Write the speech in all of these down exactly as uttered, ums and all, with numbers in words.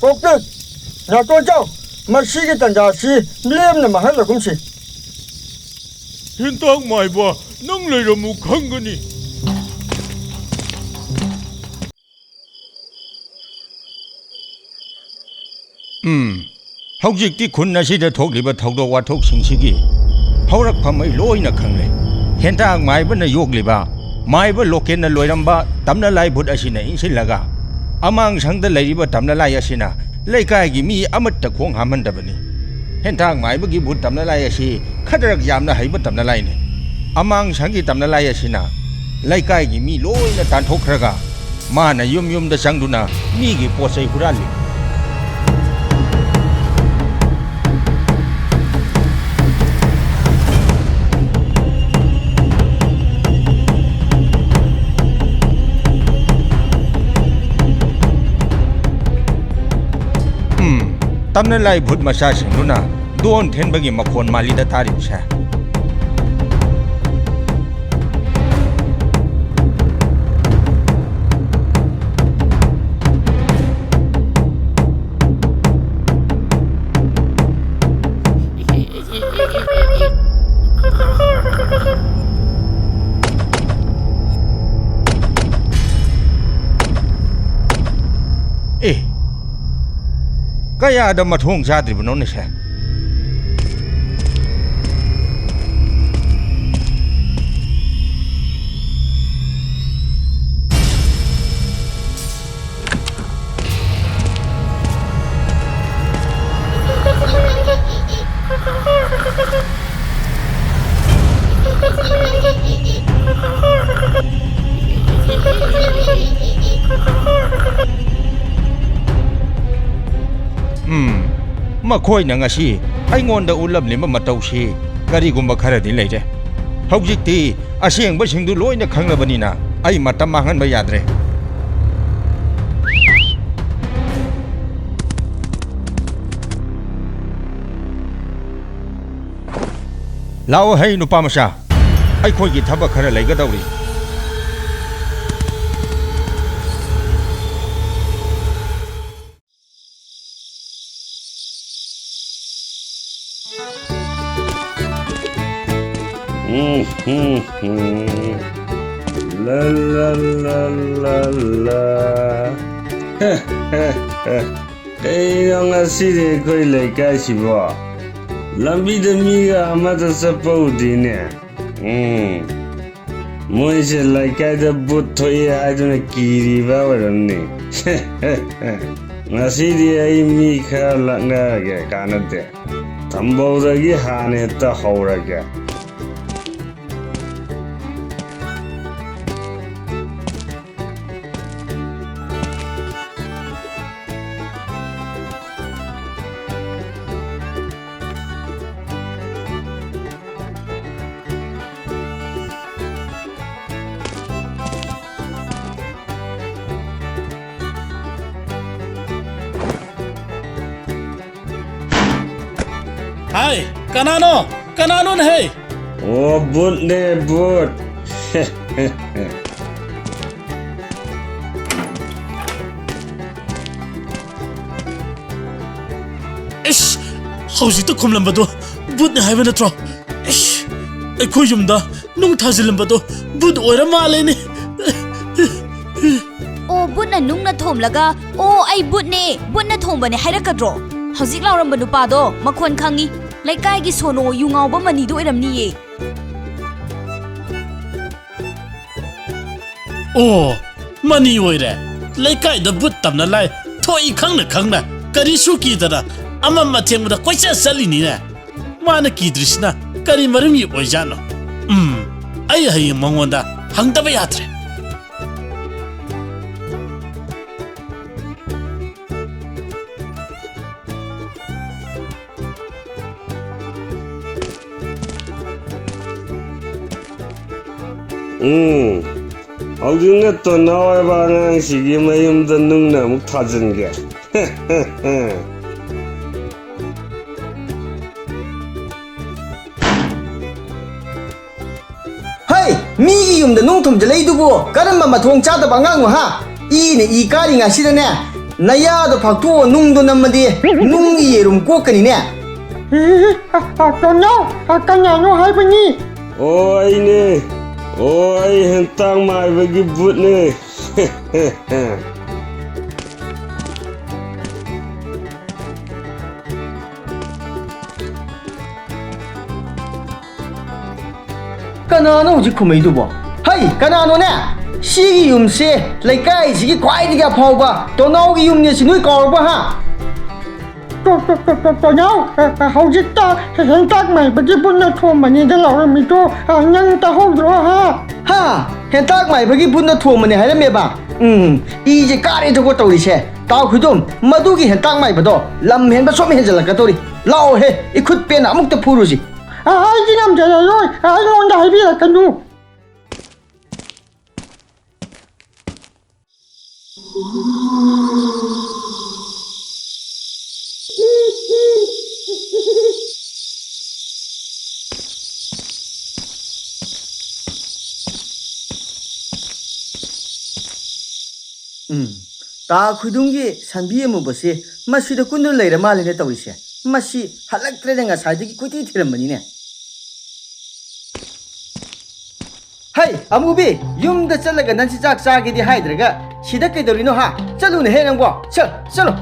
ꯀꯣꯛꯇ ꯅꯥꯇꯣꯟ ꯆꯥꯎ꯫ ꯃꯁꯤꯒꯤ ꯇꯥꯟꯖꯥꯁꯤ ꯂꯦꯝꯅ ꯃꯥꯡꯍꯜꯂꯒꯨꯝꯁꯤ꯫ ꯍꯦꯟꯇꯥꯛ ꯃꯥꯏꯕ, ꯅꯪ ꯂꯩꯔꯝꯃꯨ ꯈꯪꯒꯅꯤ꯫ ꯎꯝ, ꯍꯧꯖꯤꯛꯇꯤ ꯈꯨꯟ ꯑꯁꯤꯗ ꯊꯣꯛꯂꯤꯕ ꯊꯧꯗꯣꯛ ꯋꯥꯊꯣꯛꯁꯤꯡꯁꯤꯒꯤ ꯍꯧꯔꯛꯐꯝ ꯑꯩ ꯂꯣꯏꯅ ꯈꯪꯂꯦ꯫ ꯍꯦꯟꯇꯥꯛ ꯃꯥꯏꯕꯅ ꯌꯣꯛꯂꯤꯕ ꯃꯥꯏꯕ ꯂꯣꯀꯦꯟꯅ ꯂꯣꯏꯔꯝꯕ ꯇꯝꯅꯂꯥꯏ ꯚꯨꯠ ꯑꯁꯤꯅ ꯏꯟꯁꯤꯜꯂꯒ, ꯑꯃꯥꯡꯁꯪꯗ ꯂꯩꯔꯤꯕ ꯇꯝꯅꯂꯥꯏ ꯑꯁꯤꯅ ꯂꯩꯀꯥꯏꯒꯤ ꯃꯤ ꯑꯃꯠꯇ ꯈꯣꯡ ꯍꯥꯝꯍꯟꯗꯕꯅꯤ꯫ ꯍꯦꯟꯇꯥꯛ ꯃꯥꯏꯕꯒꯤ ꯚꯨꯠ ꯇꯝꯅꯂꯥꯏ ꯑꯁꯤ ꯈꯗ꯭ꯔꯛ ꯌꯥꯝꯅ ꯍꯩꯕ ꯇꯝꯅꯂꯥꯏꯅꯤ꯫ ꯑꯃꯥꯡꯁꯪꯒꯤ ꯇꯝꯅꯂꯥꯏ ꯑꯁꯤꯅ ꯂꯩꯀꯥꯏꯒꯤ ꯃꯤ ꯂꯣꯏꯅ ꯇꯥꯟꯊꯣꯛꯈ꯭ꯔꯒ, ꯃꯥꯅ ꯌꯨꯝ ꯌꯨꯝꯗ ꯆꯪꯗꯨꯅ ꯃꯤꯒꯤ ꯄꯣꯠ ꯆꯩ ꯍꯨꯔꯥꯜꯂꯤ꯫ ꯎꯝ, ꯇꯝꯅꯂꯥꯏ ꯚꯨꯠ ꯃꯆꯥꯁꯤꯡꯗꯨꯅ ꯗꯣꯟ ꯊꯦꯟꯕꯒꯤ ꯃꯈꯣꯟ ꯃꯥꯜꯂꯤꯗ ꯇꯥꯔꯤꯕꯁꯦ꯫ ꯑꯦ, ꯀꯌꯥꯗ ꯃꯊꯣꯡ ꯆꯥꯗ꯭ꯔꯤꯕꯅꯣꯅꯦ ꯁꯦ? ꯎꯝ, ꯃꯈꯣꯏꯅ ꯉꯁꯤ ꯑꯩꯉꯣꯟꯗ ꯎꯠꯂꯝꯂꯤꯕ ꯃꯇꯧꯁꯤ ꯀꯔꯤꯒꯨꯝꯕ ꯈꯔꯗꯤ ꯂꯩꯔꯦ꯫ ꯍꯧꯖꯤꯛꯇꯤ ꯑꯁꯦꯡꯕꯁꯤꯡꯗꯨ ꯂꯣꯏꯅ ꯈꯪꯂꯕꯅꯤꯅ ꯑꯩ ꯃꯇꯝ ꯃꯥꯡꯍꯟꯕ ꯌꯥꯗ꯭ꯔꯦ꯫ ꯂꯥꯛꯑꯣ ꯍꯩ ꯅꯨꯄꯥ ꯃꯆꯥ, ꯑꯩꯈꯣꯏꯒꯤ ꯊꯕꯛ ꯈꯔ ꯂꯩꯒꯗꯧꯔꯤ꯫ ꯎꯝ, ꯎꯝ, ꯎꯝ꯫ ꯂꯥ, ꯂꯥ, ꯂꯥ, ꯂꯥ, ꯂꯥ꯫ ꯀꯩꯅꯣ ꯉꯁꯤꯗꯤ ꯑꯩꯈꯣꯏ ꯂꯩꯀꯥꯏꯁꯤꯕꯣ? ꯂꯝꯕꯤꯗ ꯃꯤꯒ ꯑꯃꯠꯇ ꯆꯠꯄ ꯎꯗꯦꯅꯦ꯫ ꯎꯝ꯫ ꯃꯣꯏꯁꯦ ꯂꯩꯀꯥꯏꯗ ꯚꯨꯠ ꯊꯣꯛꯑꯦ ꯍꯥꯏꯗꯨꯅ ꯀꯤꯔꯤꯕ ꯑꯣꯏꯔꯝꯅꯤ꯫ ꯉꯁꯤꯗꯤ ꯑꯩ ꯃꯤ ꯈꯔ ꯂꯛꯅꯔꯒꯦ, ꯀꯥꯟꯅꯗꯦ꯫ ꯊꯝꯕꯧꯗꯒꯤ ꯍꯥꯟꯅ ꯍꯦꯛꯇ ꯍꯧꯔꯒꯦ꯫ ꯍꯥꯏ, ꯀꯅꯥꯅꯣ? ꯀꯅꯥꯅꯣꯅꯦ ꯍꯦ? ꯑꯣ, ꯚꯨꯠꯅꯦ, ꯚꯨꯠ꯫ ꯏꯁ! ꯍꯧꯖꯤꯛꯇ ꯈꯨꯝꯂꯝꯕꯗꯣ ꯚꯨꯠꯅꯦ ꯍꯥꯏꯕ ꯅꯠꯇ꯭ꯔꯣ? ꯏꯁ! ꯑꯩꯈꯣꯏ ꯌꯨꯝꯗ ꯅꯨꯡ ꯊꯥꯖꯤꯜꯂꯝꯕꯗꯣ ꯚꯨꯠ ꯑꯣꯏꯔ ꯃꯥꯜꯂꯦꯅꯦ꯫ ꯑꯣ, ꯚꯨꯠꯅ ꯅꯨꯡꯅ ꯊꯣꯝꯂꯒ, "ꯑꯣ, ꯑꯩ ꯚꯨꯠꯅꯦ, ꯚꯨꯠꯅ ꯊꯣꯝꯕꯅꯦ" ꯍꯥꯏꯔꯛꯀꯗ꯭ꯔꯣ? ꯍꯧꯖꯤꯛ ꯂꯥꯎꯔꯝꯕ ꯅꯨꯄꯥꯗꯣ ꯃꯈꯣꯟ ꯈꯪꯉꯤ꯫ ꯂꯩꯀꯥꯏꯒꯤ ꯁꯣꯅꯣ ꯌꯨ ꯉꯥꯎꯕ ꯃꯅꯤꯗꯨ ꯑꯣꯏꯔꯝꯅꯤꯌꯦ꯫ ꯑꯣ, ꯃꯅꯤ ꯑꯣꯏꯔꯦ꯫ ꯂꯩꯀꯥꯏꯗ ꯚꯨꯠ ꯇꯝꯅ ꯂꯥꯏ ꯊꯣꯛꯏ ꯈꯪꯅ ꯈꯪꯅ ꯀꯔꯤꯁꯨ ꯀꯤꯗꯅ ꯑꯃꯝ ꯑꯊꯦꯡꯕꯗ ꯀꯣꯏꯆꯠ ꯆꯠꯂꯤꯅꯤꯅꯦ꯫ ꯃꯥꯅ ꯀꯤꯗ꯭ꯔꯤꯁꯤꯅ ꯀꯔꯤ ꯃꯔꯝꯒꯤ ꯑꯣꯏꯖꯥꯠꯅꯣ? ꯎꯝ, ꯑꯩ ꯍꯌꯦꯡ ꯃꯉꯣꯟꯗ ꯍꯪꯗꯕ ꯌꯥꯗ꯭ꯔꯦ꯫ ꯎꯝ, ꯍꯧꯖꯤꯛꯅ ꯇꯣꯟꯅꯥꯎ ꯍꯥꯏꯕ ꯑꯉꯥꯡꯁꯤꯒꯤ ꯃꯌꯨꯝꯗ ꯅꯨꯡꯅ ꯑꯃꯨꯛ ꯊꯥꯖꯤꯟꯒꯦ꯫ ꯍꯩ! ꯃꯤꯒꯤ ꯌꯨꯝꯗ ꯅꯨꯡ ꯊꯨꯝꯖꯤꯜꯂꯛꯏꯗꯨꯕꯨ ꯀꯔꯝꯕ ꯃꯊꯣꯡ ꯆꯥꯗꯕ ꯑꯉꯥꯡꯅꯣ ꯍꯥ? ꯏꯅ ꯏ ꯀꯥꯔꯤꯉꯩꯁꯤꯗꯅꯦ, ꯅꯌꯥꯗꯣ ꯐꯥꯛꯇꯣꯛꯑꯣ, ꯅꯨꯡꯗꯣ ꯅꯝꯃꯗꯤ ꯅꯨꯡꯒꯤ ꯌꯦꯔꯨꯝ ꯀꯣꯛꯀꯅꯤꯅꯦ꯫ ꯏ, ꯑ, ꯑ, ꯇꯣꯟꯅꯥꯎ, ꯑ, ꯀꯅꯥꯅꯣ ꯍꯥꯏꯕꯅꯤ? ꯑꯣ, ꯑꯩꯅꯦ꯫ ꯑꯣ, ꯑꯩ ꯍꯦꯟꯇꯥꯛ ꯃꯥꯏꯕꯒꯤ ꯚꯨꯠꯅꯦ꯫ ꯀꯅꯥꯅꯣ ꯍꯧꯖꯤꯛ ꯈꯨꯝꯃꯛꯏꯗꯨꯕꯣ? ꯍꯩ, ꯀꯅꯥꯅꯣꯅꯦ? ꯁꯤꯒꯤ ꯌꯨꯝꯁꯦ ꯂꯩꯀꯥꯏꯁꯤꯒꯤ ꯈ꯭ꯋꯥꯏꯗꯒꯤ ꯑꯐꯥꯎꯕ ꯇꯣꯅꯥꯎꯒꯤ ꯌꯨꯝꯅꯦ ꯁꯤ, ꯅꯣꯏ ꯀꯥꯎꯔꯕ, ꯍꯥ? ꯇꯣ-, ꯇꯣ-, ꯇꯣ-, ꯇꯣ-, ꯇꯣꯅꯥꯎ, ꯑ, ꯑ, ꯍꯧꯖꯤꯛꯇ ꯍꯦꯟꯇꯥꯛ ꯃꯥꯏꯕꯒꯤ ꯕꯨꯠꯅ ꯊꯣꯝꯕꯅꯤꯗ ꯂꯥꯎꯔꯝꯃꯤꯗꯣ, ꯑ, ꯅꯪ ꯇꯥꯍꯧꯗ꯭ꯔꯣ, ꯍꯥ? ꯍꯥ? ꯍꯦꯟꯇꯥꯛ ꯃꯥꯏꯕꯒꯤ ꯕꯨꯠꯅ ꯊꯣꯝꯕꯅꯦ ꯍꯥꯏꯔꯝꯃꯦꯕ? ꯎꯝ, ꯏꯁꯦ ꯀꯥꯔꯦꯗꯀꯣ ꯇꯧꯔꯤꯁꯦ꯫ ꯇꯥꯎ ꯈꯨꯏꯗꯨꯝ, ꯃꯗꯨꯒꯤ ꯍꯦꯟꯇꯥꯛ ꯃꯥꯏꯕꯗꯣ ꯂꯝ ꯍꯦꯟꯕ ꯁꯨꯝ ꯍꯦꯟꯖꯜꯂꯛꯀꯗꯧꯔꯤ꯫ ꯂꯥꯛꯑꯣꯍꯦ, ꯏꯈꯨꯠ ꯄꯦꯟꯅ ꯑꯃꯨꯛꯇ ꯐꯨꯔꯨꯁꯤ꯫ ꯑ, ꯑꯩꯗꯤ ꯉꯝꯖꯔꯔꯣꯏ, ꯑꯩꯉꯣꯟꯗ ꯍꯥꯏꯕꯤꯔꯛꯀꯅꯨ꯫ ꯎꯝ, ꯇꯥ ꯈꯨꯏꯗꯨꯝꯒꯤ ꯁꯟꯕꯤ ꯑꯃꯨꯕꯁꯤ ꯃꯁꯤꯗ ꯀꯨꯟꯗꯨꯅ ꯂꯩꯔ ꯃꯥꯜꯂꯦꯅꯦ ꯇꯧꯔꯤꯁꯦ꯫ ꯃꯁꯤ ꯍꯜꯂꯛꯇ꯭ꯔꯦꯅꯦ, ꯉꯁꯥꯏꯗꯒꯤ ꯀꯣꯏꯊꯤ ꯊꯤꯔꯝꯕꯅꯤꯅꯦ꯫ ꯍꯩ, ꯑꯃꯨꯕꯤ, ꯌꯨꯝꯗ ꯆꯠꯂꯒ ꯅꯪꯁꯤ ꯆꯥꯛ ꯆꯥꯒꯦꯗꯤ ꯍꯥꯏꯗ꯭ꯔꯒ ꯁꯤꯗ ꯀꯩꯗꯧꯔꯤꯅꯣ, ꯍꯥ? ꯆꯠꯂꯨꯅꯦꯍꯦ ꯅꯪꯕꯣ, ꯆꯠ-, ꯆꯠꯂꯣ꯫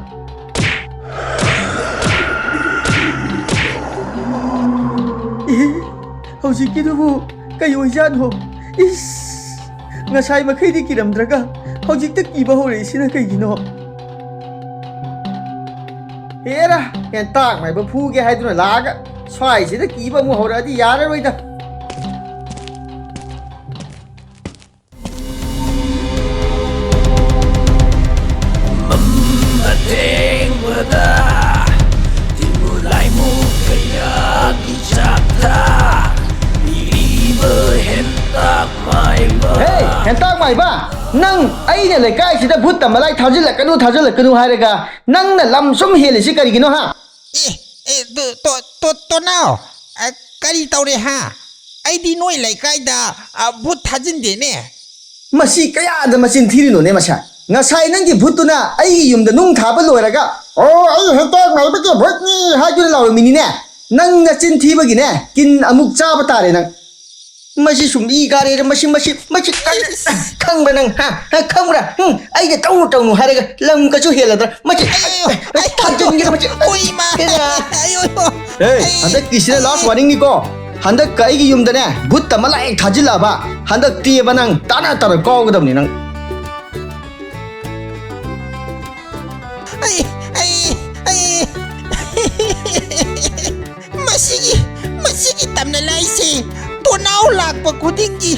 ꯏꯍꯦ, ꯍꯧꯖꯤꯛꯀꯤꯗꯨꯕꯨ ꯀꯩ ꯑꯣꯏꯖꯥꯠꯅꯣ? ꯏꯁ, ꯉꯁꯥꯏ ꯃꯈꯩꯗꯤ ꯀꯤꯔꯝꯗ꯭ꯔꯒ ꯍꯧꯖꯤꯛꯇ ꯀꯤꯕ ꯍꯧꯔꯛꯏꯁꯤꯅ ꯀꯩꯒꯤꯅꯣ? ꯍꯦꯔꯥ, ꯍꯦꯟꯇꯥꯛ ꯃꯥꯏꯕ ꯐꯨꯒꯦ ꯍꯥꯏꯗꯨꯅ ꯂꯥꯛꯑꯒ ꯁ꯭ꯋꯥꯏꯁꯤꯗ ꯀꯤꯕ ꯑꯃꯨꯛ ꯍꯧꯔꯛꯑꯗꯤ ꯌꯥꯔꯔꯣꯏꯗ꯫ ꯃꯝ ꯑꯊꯦꯡꯕꯗ ꯇꯤꯟꯕꯨ ꯂꯥꯏꯃꯨ ꯀꯌꯥꯒꯤ ꯆꯥꯛꯊ ꯄꯤꯔꯤꯕ ꯍꯦꯟꯇꯥꯛ ꯃꯥꯏꯕ꯫ ꯍꯦ, ꯍꯦꯟꯇꯥꯛ ꯃꯥꯏꯕ! ꯅꯪ ꯑꯩꯅ ꯂꯩꯀꯥꯏꯁꯤꯗ ꯚꯨꯠ ꯇꯝꯕ ꯂꯥꯏ ꯊꯥꯖꯤꯜꯂꯛꯀꯅꯨ, ꯊꯥꯖꯤꯜꯂꯛꯀꯅꯨ ꯍꯥꯏꯔꯒ ꯅꯪꯅ ꯂꯝ ꯁꯨꯝ ꯍꯦꯜꯂꯤꯁꯤ ꯀꯔꯤꯒꯤꯅꯣ, ꯍꯥ? ꯑꯦ, ꯑꯦ, ꯇꯣ-, ꯇꯣ-, ꯇꯣ-, ꯇꯣꯅꯥꯎ, ꯑ, ꯀꯔꯤ ꯇꯧꯔꯦ, ꯍꯥ? ꯑꯩꯗꯤ ꯅꯣꯏ ꯂꯩꯀꯥꯏꯗ, ꯑ, ꯚꯨꯠ ꯊꯥꯖꯤꯟꯗꯦꯅꯦ꯫ ꯃꯁꯤ ꯀꯌꯥꯗ ꯃꯆꯤꯟ ꯊꯤꯔꯤꯅꯣꯅꯦ ꯃꯁꯥ? ꯉꯁꯥꯏ ꯅꯪꯒꯤ ꯚꯨꯠꯇꯨꯅ ꯑꯩꯒꯤ ꯌꯨꯝꯗ ꯅꯨꯡ ꯊꯥꯕ ꯂꯣꯏꯔꯒ, "ꯑꯣ, ꯑꯩ ꯍꯦꯟꯇꯥꯛ ꯃꯥꯏꯕꯒꯤ ꯚꯨꯠꯅꯤ" ꯍꯥꯏꯗꯨꯅ ꯂꯥꯎꯔꯝꯃꯤꯅꯤꯅꯦ꯫ ꯅꯪ ꯅꯆꯤꯟ ꯊꯤꯕꯒꯤꯅꯦ, ꯀꯤꯟ ꯑꯃꯨꯛ ꯆꯥꯕ ꯇꯥꯔꯦ ꯅꯪ꯫ ꯃꯁꯤ ꯁꯨꯝ ꯏ ꯀꯥꯔꯦꯗ, ꯃꯁꯤ, ꯃꯁꯤ, ꯃꯁꯤ, ꯈꯪꯕ꯭ꯔꯥ ꯅꯪ? ꯍꯥ? ꯍꯥ? ꯈꯪꯕ꯭ꯔꯥ? ꯎꯝ, ꯑꯩꯒ ꯇꯧꯅꯨ, ꯇꯧꯅꯨ ꯍꯥꯏꯔꯒ ꯂꯝꯒꯁꯨ ꯍꯦꯜꯂꯗ꯭ꯔꯥ? ꯃꯁꯤ, ꯑꯩ, ꯑꯩ, ꯑꯩ, ꯊꯥꯖꯤꯟꯒꯦꯗ, ꯃꯁꯤ꯫ ꯑꯣꯏ, ꯏꯃꯥ꯫ ꯍꯦꯔꯥ꯫ ꯑꯩ, ꯑꯣꯏ, ꯑꯣꯏ꯫ ꯑꯦ, ꯑꯩ, ꯍꯟꯗꯛꯀꯤꯁꯤꯅ last warningꯅꯤꯀꯣ꯫ ꯍꯟꯗꯛꯀ ꯑꯩꯒꯤ ꯌꯨꯝꯗꯅꯦ, ꯚꯨꯠ ꯇꯝꯕ ꯂꯥꯛꯑꯦ ꯊꯥꯖꯤꯜꯂꯛꯑꯕ, ꯍꯟꯗꯛꯇꯤꯕ ꯅꯪ ꯇꯥꯅ ꯇꯥꯅ ꯀꯥꯎꯒꯗꯕꯅꯤ ꯅꯪ꯫ ꯑꯩ, ꯑꯩ, ꯑꯩ꯫ ꯃꯁꯤꯒꯤ, ꯃꯁꯤꯒꯤ ꯇꯝꯅ ꯂꯥꯏꯁꯦ ꯇꯣꯅꯥꯎ ꯂꯥꯛꯄ ꯈꯨꯗꯤꯡꯒꯤ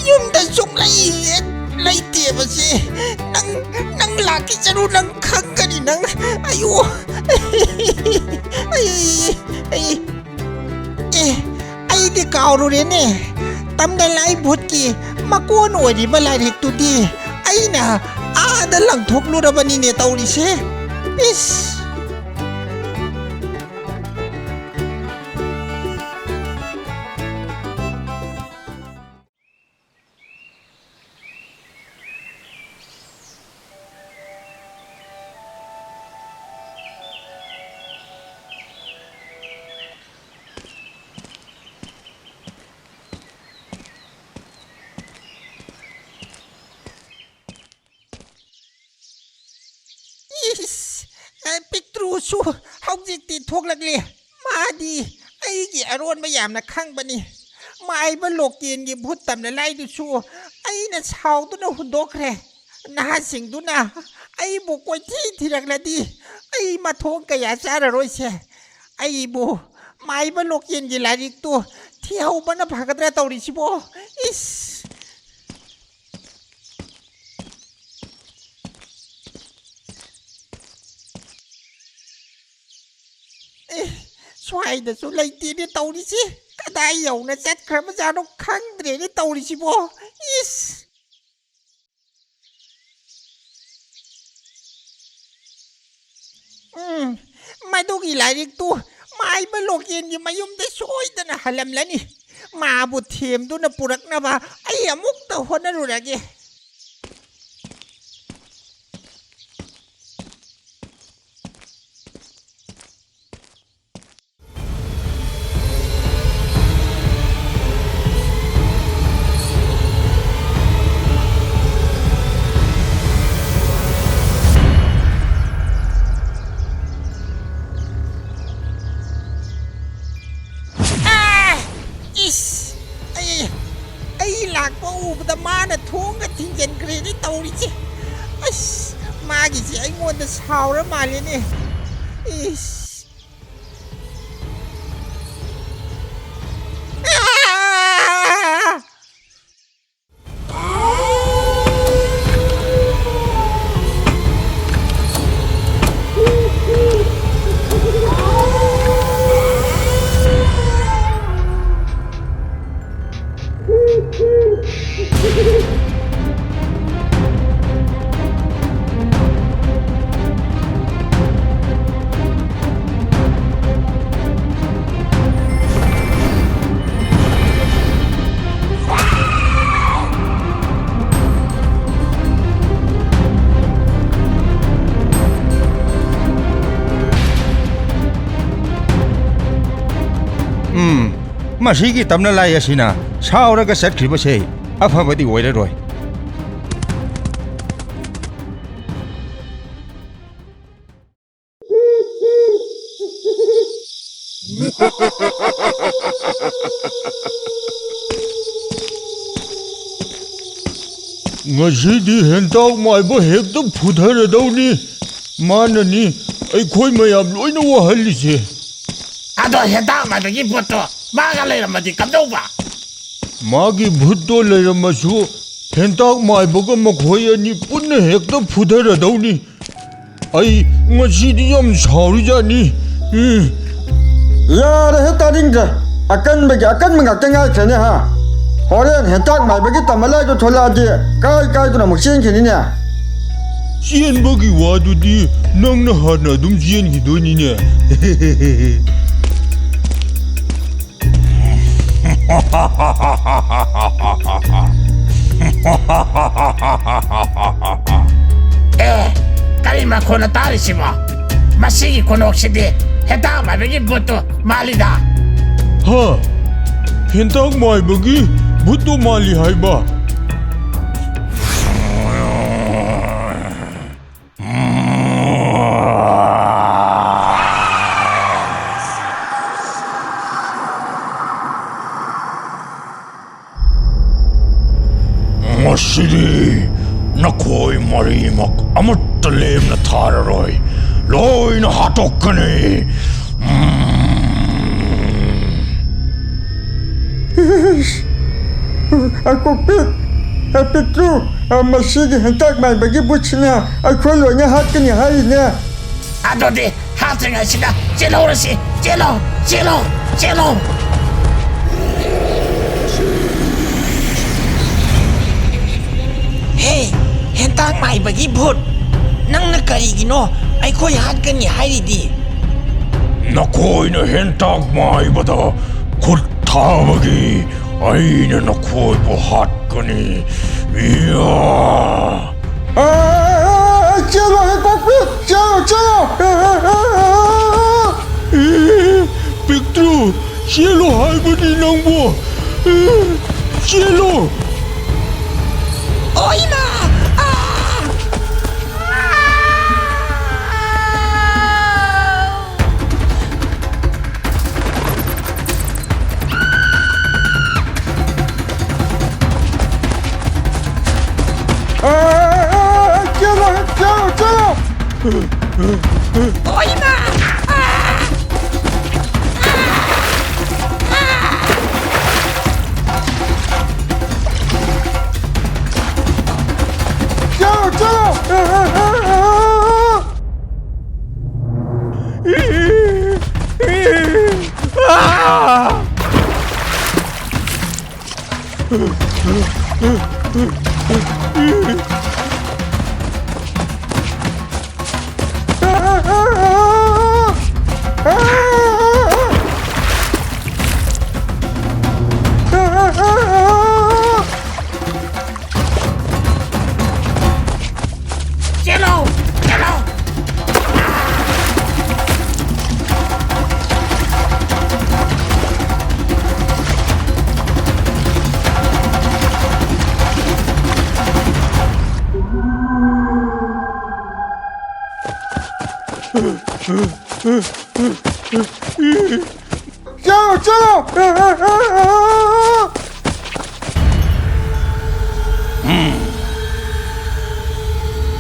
ꯌꯨꯝꯗ ꯁꯨꯡꯂꯩ ꯍꯦꯛ ꯂꯩꯇꯦꯕꯁꯦ꯫ ꯅꯪ, ꯅꯪ ꯂꯥꯛꯈꯤꯁꯅꯨ, ꯅꯪ ꯈꯪꯒꯅꯤ ꯅꯪ꯫ ꯑꯌꯣ꯫ ꯑꯩ, ꯑꯩ, ꯑꯦ, ꯑꯩꯗꯤ ꯀꯥꯎꯔꯨꯔꯦꯅꯦ꯫ ꯇꯝꯅ ꯂꯥꯏ ꯚꯨꯠꯀꯤ ꯃꯀꯣꯟ ꯑꯣꯏꯔꯤꯕ ꯂꯥꯏꯔꯤꯛꯇꯨꯗꯤ ꯑꯩꯅ ꯑꯥꯗ ꯂꯪꯊꯣꯛꯂꯨꯔꯕꯅꯤꯅꯦ ꯇꯧꯔꯤꯁꯦ꯫ ꯏꯁ꯫ ꯏꯁ, ꯑꯦ, ꯄꯤꯛꯇ꯭ꯔꯨꯁꯨ ꯍꯧꯖꯤꯛꯇꯤ ꯊꯣꯛꯂꯛꯂꯦ꯫ ꯃꯥꯗꯤ ꯑꯩꯒꯤ ꯑꯔꯣꯟꯕ ꯌꯥꯝꯅ ꯈꯪꯕꯅꯤ꯫ ꯃꯥꯏꯕ ꯂꯣꯀꯦꯟꯒꯤ ꯚꯨꯠ ꯇꯝꯅ ꯂꯥꯏꯗꯨꯁꯨ ꯑꯩꯅ ꯁꯥꯎꯗꯨꯅ ꯍꯨꯟꯗꯣꯛꯈ꯭ꯔꯦ꯫ ꯅꯍꯥꯁꯤꯡꯗꯨꯅ ꯑꯩꯕꯨ ꯀꯣꯏꯊꯤ ꯊꯤꯔꯛꯂꯗꯤ ꯑꯩ ꯃꯊꯣꯡ ꯀꯌꯥ ꯆꯥꯔꯔꯣꯏꯁꯦ꯫ ꯑꯩꯕꯨ ꯃꯥꯏꯕ ꯂꯣꯀꯦꯟꯒꯤ ꯂꯥꯏꯔꯤꯛꯇꯨ ꯊꯤꯍꯧꯕꯅ ꯐꯒꯗ꯭ꯔꯥ ꯇꯧꯔꯤꯁꯤꯕꯣ? ꯏꯁ! ꯑꯦ, ꯁ꯭ꯋꯥꯏꯗꯁꯨ ꯂꯩꯇꯦꯅꯦ ꯇꯧꯔꯤꯁꯤ꯫ ꯀꯗꯥꯏ ꯌꯧꯅ ꯆꯠꯈ꯭ꯔꯕꯖꯥꯠꯅꯣ ꯈꯪꯗ꯭ꯔꯦꯅꯦ ꯇꯧꯔꯤꯁꯤꯕꯣ꯫ ꯏꯁ! ꯎꯝ, ꯃꯗꯨꯒꯤ ꯂꯥꯏꯔꯤꯛꯇꯨ ꯃꯥꯏꯕ ꯂꯣꯀꯦꯟꯒꯤ ꯃꯌꯨꯝꯗ ꯁꯣꯏꯗꯅ ꯍꯜꯂꯝꯂꯅꯤ꯫ ꯃꯥꯕꯨ ꯊꯦꯝꯗꯨꯅ ꯄꯨꯔꯛꯅꯕ ꯑꯩ ꯑꯃꯨꯛꯇ ꯍꯣꯠꯅꯔꯨꯔꯒꯦ꯫ ꯂꯣꯏꯔꯦꯅꯦ꯫ ꯏꯁ꯫ ꯎꯝ, ꯃꯁꯤꯒꯤ ꯇꯝꯅ ꯂꯥꯏ ꯑꯁꯤꯅ ꯁꯥꯎꯔꯒ ꯆꯠꯈ꯭ꯔꯤꯕꯁꯦ ꯑꯐꯕꯗꯤ ꯑꯣꯏꯔꯔꯣꯏ꯫ ꯉꯁꯤꯗꯤ ꯍꯦꯟꯇꯥꯛ ꯃꯥꯏꯕ ꯍꯦꯛꯇ ꯐꯨꯊꯔꯗꯧꯅꯤ꯫ ꯃꯥꯅꯅꯤ ꯑꯩꯈꯣꯏ ꯃꯌꯥꯝ ꯂꯣꯏꯅ ꯋꯥꯍꯜꯂꯤꯁꯦ꯫ ꯑꯗꯣ ꯍꯦꯟꯇꯥꯛ ꯃꯥꯏꯕꯒꯤ ꯚꯨꯠꯇꯣ ꯃꯥꯒ ꯂꯩꯔꯝꯃꯗꯤ ꯀꯝꯗꯧꯕ? ꯃꯥꯒꯤ ꯚꯨꯠꯇꯣ ꯂꯩꯔꯝꯃꯁꯨ ꯍꯦꯟꯇꯥꯛ ꯃꯥꯏꯕꯒ ꯃꯈꯣꯏ ꯑꯅꯤ ꯄꯨꯟꯅ ꯍꯦꯛꯇ ꯐꯨꯊꯔꯗꯧꯅꯤ꯫ ꯑꯩ ꯉꯁꯤꯗꯤ ꯌꯥꯝ ꯁꯥꯎꯔꯤꯖꯥꯠꯅꯤ꯫ ꯎꯝ꯫ ꯌꯥꯔꯦꯍꯦ, ꯇꯥꯅꯤꯡꯗ꯭ꯔꯦ꯫ ꯑꯀꯟꯕꯒꯤ ꯑꯀꯟꯕ ꯉꯥꯛꯇ ꯉꯥꯏꯈ꯭ꯔꯦꯅꯦ, ꯍꯥ? ꯍꯣꯔꯦꯟ ꯍꯦꯟꯇꯥꯛ ꯃꯥꯏꯕꯒꯤ ꯇꯝꯃꯂꯥꯏꯗꯣ ꯊꯣꯛꯂꯛꯑꯗꯤ ꯀꯥꯏ ꯀꯥꯏꯗꯅꯣ ꯑꯃꯨꯛ ꯆꯦꯟꯈꯤꯅꯤꯅꯦ꯫ ꯆꯦꯟꯕꯒꯤ ꯋꯥꯗꯨꯗꯤ ꯅꯪꯅ ꯍꯥꯟꯅ ꯑꯗꯨꯝ ꯆꯦꯟꯈꯤꯗꯣꯏꯅꯤꯅꯦ꯫ ꯑꯦ, ꯀꯔꯤ ꯃꯈꯣꯟꯅꯣ ꯇꯥꯔꯤꯁꯤꯕꯣ? ꯃꯁꯤꯒꯤ ꯈꯨꯅꯣꯛꯁꯤꯗꯤ ꯍꯦꯟꯇꯥꯛ ꯃꯥꯏꯕꯒꯤ ꯚꯨꯠꯇꯨ ꯃꯥꯜꯂꯤꯗ꯫ ꯍꯥ? ꯍꯦꯟꯇꯥꯛ ꯃꯥꯏꯕꯒꯤ ꯚꯨꯠꯇꯨ ꯃꯥꯜꯂꯤ ꯍꯥꯏꯕ? ꯉꯁꯤꯗꯤ ꯅꯈꯣꯏ ꯃꯔꯤꯃꯛ ꯑꯃꯠꯇ ꯂꯦꯝꯅ ꯊꯥꯔꯔꯣꯏ꯫ ꯍꯥꯠꯇꯣꯛꯀꯅꯤ꯫ ꯎꯝ꯫ ꯑꯀꯣꯛꯄꯤ, ꯑꯄꯤꯛꯇ꯭ꯔꯨ, ꯃꯁꯤꯒꯤ ꯍꯦꯟꯇꯥꯛ ꯃꯥꯏꯕꯒꯤ ꯕꯨꯠꯁꯤꯅ ꯑꯩꯈꯣꯏ ꯂꯣꯏꯅ ꯍꯥꯠꯀꯅꯤ ꯍꯥꯏꯔꯤꯅꯦ꯫ ꯑꯗꯨꯗꯤ ꯍꯥꯠꯇ꯭ꯔꯤꯉꯩꯁꯤꯗ ꯆꯦꯜꯍꯧꯔꯁꯤ꯫ ꯆꯦꯜꯂꯣ, ꯆꯦꯜꯂꯣ, ꯆꯦꯜꯂꯣ꯫ ꯍꯦ, ꯍꯦꯟꯇꯥꯛ ꯃꯥꯏꯕꯒꯤ ꯚꯨꯠ, ꯅꯪꯅ ꯀꯔꯤꯒꯤꯅꯣ ꯑꯩꯈꯣꯏ ꯍꯥꯠꯀꯅꯤ ꯍꯥꯏꯔꯤꯗꯤ? ꯅꯈꯣꯏꯅ ꯍꯦꯟꯇꯥꯛ ꯃꯥꯏꯕꯗ ꯈꯨꯠ ꯊꯥꯕꯒꯤ ꯑꯩꯅ ꯅꯈꯣꯏꯕꯨ ꯍꯥꯠꯀꯅꯤ꯫ ꯏꯌꯥ! ꯑꯥ, ꯆꯦꯜꯂꯣ, ꯍꯦꯟꯇꯥꯛꯄꯤ! ꯆꯦꯜꯂꯣ, ꯆꯦꯜꯂꯣ! ꯑꯦ, ꯄꯤꯛꯇ꯭ꯔꯨ, ꯆꯦꯜꯂꯣ ꯍꯥꯏꯕꯅꯤ ꯅꯪꯕꯨ! ꯑꯦ, ꯆꯦꯜꯂꯣ! ꯑꯣꯏꯃꯥ! ꯑꯥ! ꯑꯥ! ꯆꯦꯜꯂꯣ! ꯆꯦꯜꯂꯣ! ꯆꯦꯜꯂꯣ! ꯑꯣꯏꯃꯥ! ꯑꯥ! ꯆꯦꯜꯂꯣ! ꯆꯦꯜꯂꯣ! ꯑꯥ! ꯆꯦꯜꯂꯣ! ꯆꯦꯜꯂꯣ! ꯆꯠꯂꯣ, ꯆꯠꯂꯣ! ꯎꯝ꯫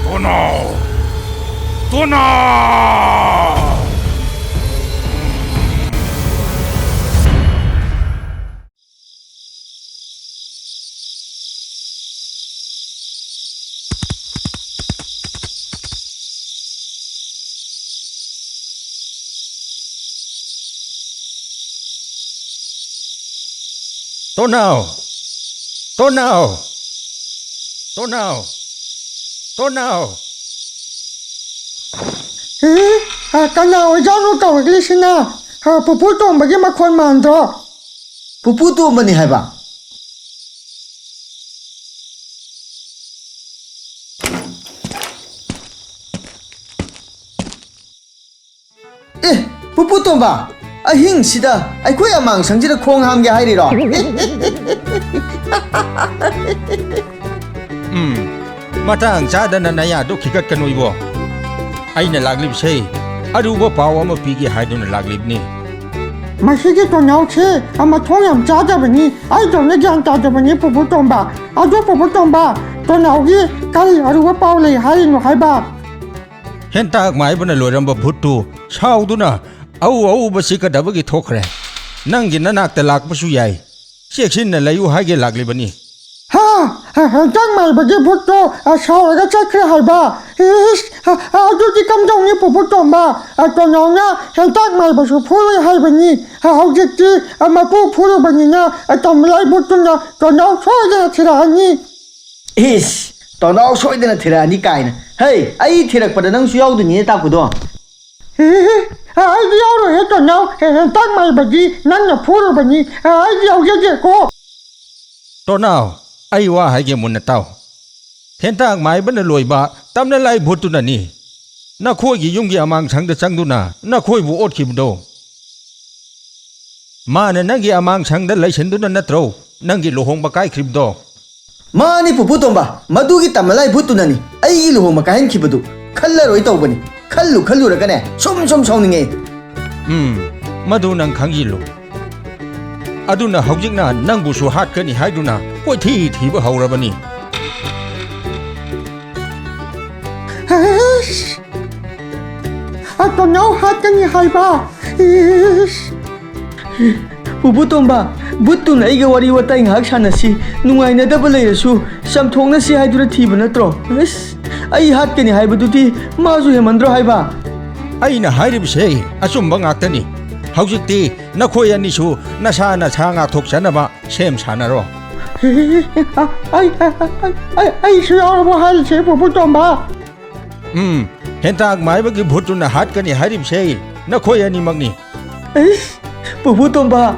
ꯊꯨꯅꯧ! ꯇꯣꯅꯥꯎ! ꯇꯣꯅꯥꯎ! ꯇꯣꯅꯥꯎ! ꯇꯣꯅꯥꯎ! ꯇꯣꯅꯥꯎ! ꯑꯦ, ꯑ, ꯀꯅꯥ ꯑꯣꯏꯖꯥꯠꯅꯣ ꯀꯧꯔꯛꯂꯤꯁꯤꯅ? ꯑ, ꯄꯨꯄꯨ ꯇꯣꯝꯕꯒꯤ ꯃꯈꯣꯟ ꯃꯥꯟꯗ꯭ꯔꯣ? ꯄꯨꯄꯨ ꯇꯣꯝꯕꯅꯤ ꯍꯥꯏꯕ꯫ ꯑꯦ, ꯄꯨꯄꯨ ꯇꯣꯝꯕ, ꯑꯍꯤꯡꯁꯤꯗ ꯑꯩꯈꯣꯏ ꯑꯃꯥꯡꯁꯪꯁꯤꯗ ꯈꯣꯡ ꯍꯥꯝꯒꯦ ꯍꯥꯏꯔꯤꯔꯣ? ꯎꯝ, ꯃꯇꯥꯡ ꯆꯥꯗꯅ ꯅꯌꯥꯗꯨ ꯈꯤꯒꯠꯀꯅꯨ ꯏꯕꯣ꯫ ꯑꯩꯅ ꯂꯥꯛꯂꯤꯕꯁꯦ ꯑꯔꯨꯕ ꯄꯥꯎ ꯑꯃ ꯄꯤꯒꯦ ꯍꯥꯏꯗꯨꯅ ꯂꯥꯛꯂꯤꯕꯅꯤ꯫ ꯃꯁꯤꯒꯤ ꯇꯣꯅꯥꯎꯁꯦ ꯃꯊꯣꯡ ꯌꯥꯝ ꯆꯥꯗꯕꯅꯤ꯫ ꯑꯩꯗꯧꯅ ꯒ꯭ꯌꯥꯟ ꯇꯥꯗꯕꯅꯤ ꯄꯨꯄꯨ ꯇꯣꯝꯕ꯫ ꯑꯗꯨ ꯄꯨꯄꯨ ꯇꯣꯝꯕ, ꯇꯣꯅꯥꯎꯒꯤ ꯀꯔꯤ ꯑꯔꯨꯕ ꯄꯥꯎ ꯂꯩ ꯍꯥꯏꯔꯤꯅꯣ ꯍꯥꯏꯕ? ꯍꯦꯟꯇꯥꯛ ꯃꯥꯏꯕꯅ ꯂꯣꯏꯔꯝꯕ ꯚꯨꯠꯇꯨ ꯁꯥꯎꯗꯨꯅ ꯑꯎ ꯑꯎꯕ ꯆꯤꯛꯀꯗꯕꯒꯤ ꯊꯣꯛꯈ꯭ꯔꯦ꯫ ꯅꯪꯒꯤ ꯅꯅꯥꯛꯇ ꯂꯥꯛꯄꯁꯨ ꯌꯥꯏ꯫ ꯆꯦꯛꯁꯤꯟꯅ ꯂꯩꯌꯨ ꯍꯥꯏꯒꯦ ꯂꯥꯛꯂꯤꯕꯅꯤ꯫ ꯍꯥ? ꯍꯦꯟꯇꯥꯛ ꯃꯥꯏꯕꯒꯤ ꯚꯨꯠꯇꯣ, ꯑ, ꯁꯥꯎꯔꯒ ꯆꯠꯈ꯭ꯔꯦ ꯍꯥꯏꯕ? ꯏꯁ, ꯑ, ꯑ, ꯑꯗꯨꯗꯤ ꯀꯝꯗꯧꯅꯤ ꯄꯨꯄꯨ ꯇꯣꯝꯕ? ꯑ, ꯇꯣꯅꯥꯎꯅ ꯍꯦꯟꯇꯥꯛ ꯃꯥꯏꯕꯁꯨ ꯐꯨꯔꯣꯏ ꯍꯥꯏꯕꯅꯤ꯫ ꯑ, ꯍꯧꯖꯤꯛꯇꯤ, ꯑ, ꯃꯄꯨ ꯐꯨꯔꯨꯕꯅꯤꯅ, ꯑ, ꯇꯝꯂꯥꯏ ꯚꯨꯠꯇꯨꯅ ꯇꯣꯅꯥꯎ ꯁꯣꯏꯗꯅ ꯊꯤꯔꯛꯑꯅꯤ꯫ ꯏꯁ, ꯇꯣꯅꯥꯎ ꯁꯣꯏꯗꯅ ꯊꯤꯔꯛꯑꯅꯤ ꯀꯥꯏꯅ꯫ ꯍꯩ, ꯑꯩ ꯊꯤꯔꯛꯄꯗ ꯅꯪꯁꯨ ꯌꯥꯎꯗꯣꯏꯅꯤꯅꯦ ꯇꯥꯀꯨꯗꯣ꯫ ꯍꯦ, ꯍꯦ, ꯑꯩꯗꯤ ꯌꯥꯎꯔꯣꯏꯍꯦ ꯇꯣꯅꯥꯎ꯫ ꯍꯦ, ꯍꯦꯟꯇꯥꯛ ꯃꯥꯏꯕꯗꯤ ꯅꯪꯅ ꯐꯨꯔꯨꯕꯅꯤ꯫ ꯑꯩꯗꯤ ꯌꯥꯎꯖꯗꯦꯀꯣ꯫ ꯇꯣꯅꯥꯎ, ꯑꯩ ꯋꯥ ꯍꯥꯏꯒꯦ ꯃꯨꯟꯅ ꯇꯥꯎ꯫ ꯍꯦꯟꯇꯥꯛ ꯃꯥꯏꯕꯅ ꯂꯣꯏꯕ ꯇꯝꯅ ꯂꯥꯏ ꯚꯨꯠꯇꯨꯅꯅꯤ ꯅꯈꯣꯏꯒꯤ ꯌꯨꯝꯒꯤ ꯑꯃꯥꯡꯁꯪꯗ ꯆꯪꯗꯨꯅ ꯅꯈꯣꯏꯕꯨ ꯑꯣꯠꯈꯤꯕꯗꯣ꯫ ꯃꯥꯅ ꯅꯪꯒꯤ ꯑꯃꯥꯡꯁꯪꯗ ꯂꯩꯁꯤꯟꯗꯨꯅ ꯅꯠꯇ꯭ꯔꯣ ꯅꯪꯒꯤ ꯂꯨꯍꯣꯡꯕ ꯀꯥꯏꯈ꯭ꯔꯤꯕꯗꯣ? ꯃꯥꯅꯤ ꯄꯨꯄꯨ ꯇꯣꯝꯕ, ꯃꯗꯨꯒꯤ ꯇꯝꯃꯂꯥꯏ ꯚꯨꯠꯇꯨꯅꯅꯤ ꯑꯩꯒꯤ ꯂꯨꯍꯣꯡꯕ ꯀꯥꯏꯍꯟꯈꯤꯕꯗꯨ꯫ ꯈꯜꯂꯔꯣꯏ ꯇꯧꯕꯅꯤ꯫ ꯈꯜꯂꯨ ꯈꯜꯂꯨꯔꯒꯅꯦ ꯁꯨꯝ ꯁꯨꯝ ꯁꯥꯎꯅꯤꯡꯉꯦ꯫ ꯎꯝ, ꯃꯗꯨ ꯅꯪ ꯈꯪꯖꯤꯜꯂꯨ꯫ ꯑꯗꯨꯅ ꯍꯧꯖꯤꯛꯅ ꯅꯪꯕꯨꯁꯨ ꯍꯥꯠꯀꯅꯤ ꯍꯥꯏꯗꯨꯅ ꯀꯣꯏꯊꯤ ꯊꯤꯕ ꯍꯧꯔꯕꯅꯤ꯫ ꯑꯁ! ꯇꯣꯅꯥꯎ ꯍꯥꯠꯀꯅꯤ ꯍꯥꯏꯕ? ꯏꯁ! ꯄꯨꯄꯨ ꯇꯣꯝꯕ, ꯚꯨꯠꯇꯨꯅ ꯑꯩꯒ ꯋꯥꯔꯤ ꯋꯥꯇꯥꯏ ꯉꯥꯏꯍꯥꯛ ꯁꯥꯟꯅꯁꯤ, ꯅꯨꯡꯉꯥꯏꯅꯗꯕ ꯂꯩꯔꯁꯨ ꯆꯝꯊꯣꯛꯅꯁꯤ ꯍꯥꯏꯗꯨꯅ ꯊꯤꯕ ꯅꯠꯇ꯭ꯔꯣ? ꯏꯁ! ꯑꯩ ꯍꯥꯠꯀꯅꯤ ꯍꯥꯏꯕꯗꯨꯗꯤ ꯃꯥꯁꯨ ꯍꯦꯟꯃꯟꯗ꯭ꯔꯣ ꯍꯥꯏꯕ? ꯑꯩꯅ ꯍꯥꯏꯔꯤꯕꯁꯦ ꯑꯆꯨꯝꯕ ꯉꯥꯛꯇꯅꯤ꯫ ꯍꯧꯖꯤꯛꯇꯤ ꯅꯈꯣꯏ ꯑꯅꯤꯁꯨ ꯅꯁꯥ ꯅꯁꯥ ꯉꯥꯛꯊꯣꯛꯆꯅꯕ ꯁꯦꯝ ꯁꯥꯟꯅꯔꯣ꯫ ꯑꯩ, ꯑꯩ, ꯑꯩ, ꯑꯩꯁꯨ ꯌꯥꯎꯔꯕꯣ ꯍꯥꯏꯔꯤꯁꯦ, ꯄꯨꯄꯨ ꯇꯣꯝꯕ? ꯎꯝ, ꯍꯦꯟꯇꯥꯛ ꯃꯥꯏꯕꯒꯤ ꯚꯨꯠꯇꯨꯅ ꯍꯥꯠꯀꯅꯤ ꯍꯥꯏꯔꯤꯕꯁꯦ ꯅꯈꯣꯏ ꯑꯅꯤꯃꯛꯅꯤ꯫ ꯑꯩꯁ, ꯄꯨꯄꯨ ꯇꯣꯝꯕ,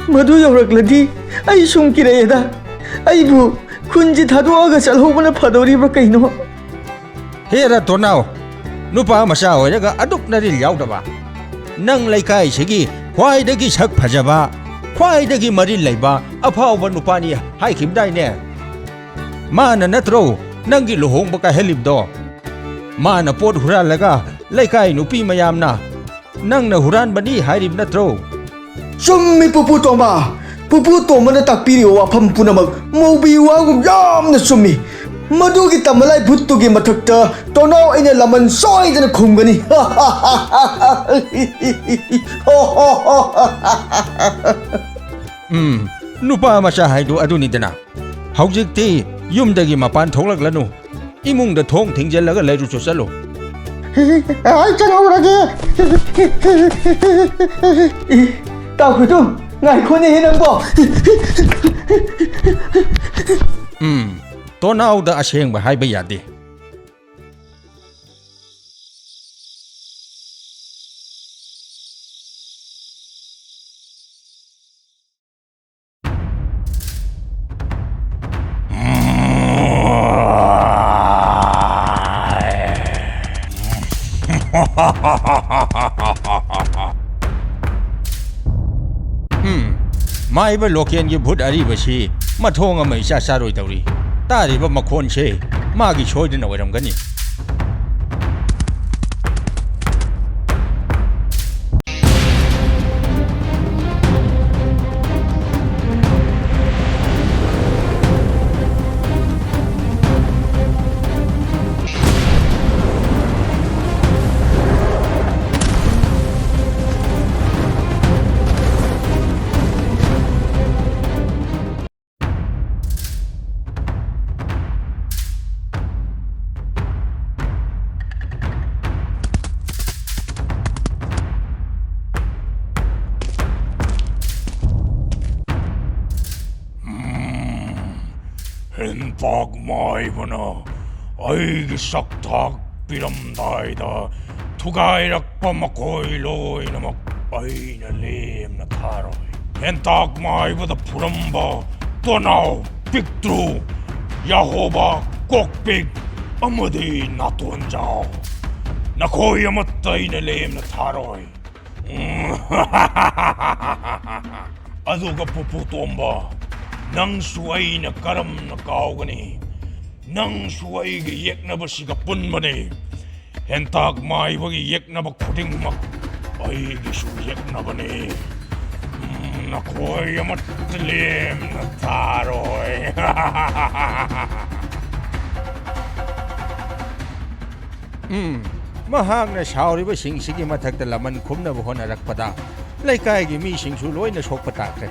ꯃꯗꯨ ꯌꯧꯔꯛꯂꯗꯤ ꯑꯩ ꯁꯨꯝ ꯀꯤꯔꯛꯑꯦꯗ꯫ ꯑꯩꯕꯨ ꯈꯨꯟꯁꯤ ꯊꯥꯗꯣꯛꯑꯒ ꯆꯠꯍꯧꯕꯅ ꯐꯗꯧꯔꯤꯕ꯭ꯔꯥ ꯀꯩꯅꯣ? ꯍꯦꯔꯥ ꯇꯣꯅꯥꯎ, ꯅꯨꯄꯥ ꯃꯆꯥ ꯑꯣꯏꯔꯒ ꯑꯗꯨꯛ ꯅꯔꯤꯜ ꯌꯥꯎꯗꯕ? ꯅꯪ ꯂꯩꯀꯥꯏꯁꯤꯒꯤ ꯈ꯭ꯋꯥꯏꯗꯒꯤ ꯁꯛ ꯐꯖꯕ, ꯈ꯭ꯋꯥꯏꯗꯒꯤ ꯃꯔꯤꯜ ꯂꯩꯕ ꯑꯐꯥꯎꯕ ꯅꯨꯄꯥꯅꯤ ꯍꯥꯏꯈꯤꯕꯗꯥꯏꯅꯦ? ꯃꯥꯅ ꯅꯠꯇ꯭ꯔꯣ ꯅꯪꯒꯤ ꯂꯨꯍꯣꯡꯕ ꯀꯥꯏꯍꯜꯂꯤꯕꯗꯣ? ꯃꯥꯅ ꯄꯣꯠ ꯍꯨꯔꯥꯜꯂꯒ ꯂꯩꯀꯥꯏ ꯅꯨꯄꯤ ꯃꯌꯥꯝꯅ ꯅꯪꯅ ꯍꯨꯔꯥꯟꯕꯅꯤ ꯍꯥꯏꯔꯤꯕ ꯅꯠꯇ꯭ꯔꯣ? ꯆꯨꯝꯃꯤ, ꯄꯨꯄꯨ ꯇꯣꯝꯕ꯫ ꯄꯨꯄꯨ ꯇꯣꯝꯕꯅ ꯇꯥꯛꯄꯤꯔꯤꯕ ꯋꯥꯐꯝ ꯄꯨꯝꯅꯃꯛ ꯃꯧꯕꯤ ꯋꯥꯒꯨꯝ ꯌꯥꯝꯅ ꯆꯨꯝꯃꯤ꯫ ꯃꯗꯨꯒꯤ ꯇꯝꯕꯂꯥꯏ ꯚꯨꯠꯇꯨꯒꯤ ꯃꯊꯛꯇ ꯇꯣꯅꯥꯎ ꯑꯩꯅ ꯂꯃꯟ ꯁꯣꯏꯗꯅ ꯈꯨꯝꯒꯅꯤ꯫ ꯎꯝ, ꯅꯨꯄꯥ ꯃꯆꯥ ꯍꯥꯏꯗꯨ ꯑꯗꯨꯅꯤꯗꯅ꯫ ꯍꯧꯖꯤꯛꯇꯤ ꯌꯨꯝꯗꯒꯤ ꯃꯄꯥꯟ ꯊꯣꯛꯂꯛꯂꯅꯨ꯫ ꯏꯃꯨꯡꯗ ꯊꯣꯡ ꯊꯤꯡꯖꯤꯜꯂꯒ ꯂꯩꯔꯨꯆꯣ ꯆꯠꯂꯣ꯫ ꯑꯩ ꯆꯠꯍꯧꯔꯒꯦ꯫ ꯏ, ꯇꯥꯎ ꯈꯣꯏꯗꯨꯝ, ꯉꯥꯏꯈꯣꯅꯦꯍꯦ ꯅꯪꯕꯣ꯫ ꯎꯝ, ꯇꯣꯅꯥꯎꯗ ꯑꯁꯦꯡꯕ ꯍꯥꯏꯕ ꯌꯥꯗꯦ꯫ ꯎꯝ, ꯃꯥꯏꯕ ꯂꯣꯀꯦꯟꯒꯤ ꯚꯨꯠ ꯑꯔꯤꯕꯁꯤ ꯃꯊꯣꯡ ꯑꯃ ꯏꯆꯥ ꯆꯥꯔꯣꯏꯗꯧꯔꯤ꯫ ꯇꯥꯔꯤꯕ ꯃꯈꯣꯟꯁꯦ ꯃꯥꯒꯤ ꯁꯣꯏꯗꯅ ꯑꯣꯏꯔꯝꯒꯅꯤ꯫ ꯍꯦꯟꯇꯥꯛ ꯃꯥꯏꯕꯅ ꯑꯩꯒꯤ ꯁꯛ ꯊꯥꯛꯄꯤꯔꯝꯗꯥꯏꯗ ꯊꯨꯒꯥꯏꯔꯛꯄ ꯃꯈꯣꯏ ꯂꯣꯏꯅꯃꯛ ꯑꯩꯅ ꯂꯦꯝꯅ ꯊꯥꯔꯣꯏ꯫ ꯍꯦꯟꯇꯥꯛ ꯃꯥꯏꯕꯗ ꯐꯨꯔꯝꯕ ꯇꯣꯅꯥꯎ, ꯄꯤꯛꯇ꯭ꯔꯨ, ꯌꯥꯍꯣꯕ, ꯀꯣꯛꯄꯤꯛ ꯑꯃꯗꯤ ꯅꯥꯇꯣꯟꯖꯥꯎ, ꯅꯈꯣꯏ ꯑꯃꯠꯇ ꯑꯩꯅ ꯂꯦꯝꯅ ꯊꯥꯔꯣꯏ꯫ ꯑꯗꯨꯒ ꯄꯨꯄꯨ ꯇꯣꯝꯕ, ꯅꯪꯁꯨ ꯑꯩꯅ ꯀꯔꯝꯅ ꯀꯥꯎꯒꯅꯤ? ꯅꯪꯁꯨ ꯑꯩꯒꯤ ꯌꯦꯛꯅꯕꯁꯤꯒ ꯄꯨꯟꯕꯅꯤ꯫ ꯍꯦꯟꯇꯥꯛ ꯃꯥꯏꯕꯒꯤ ꯌꯦꯛꯅꯕ ꯈꯨꯗꯤꯡꯃꯛ ꯑꯩꯒꯤꯁꯨ ꯌꯦꯛꯅꯕꯅꯤ꯫ ꯎꯝ, ꯅꯈꯣꯏ ꯑꯃꯠꯇ ꯂꯦꯝꯅ ꯊꯥꯔꯣꯏ꯫ ꯎꯝ, ꯃꯍꯥꯛꯅ ꯁꯥꯎꯔꯤꯕꯁꯤꯡꯁꯤꯒꯤ ꯃꯊꯛꯇ ꯂꯃꯟ ꯈꯨꯝꯅꯕ ꯍꯣꯠꯅꯔꯛꯄꯗ ꯂꯩꯀꯥꯏꯒꯤ ꯃꯤꯁꯤꯡꯁꯨ ꯂꯣꯏꯅ ꯁꯣꯛꯄ ꯇꯥꯈ꯭ꯔꯦ꯫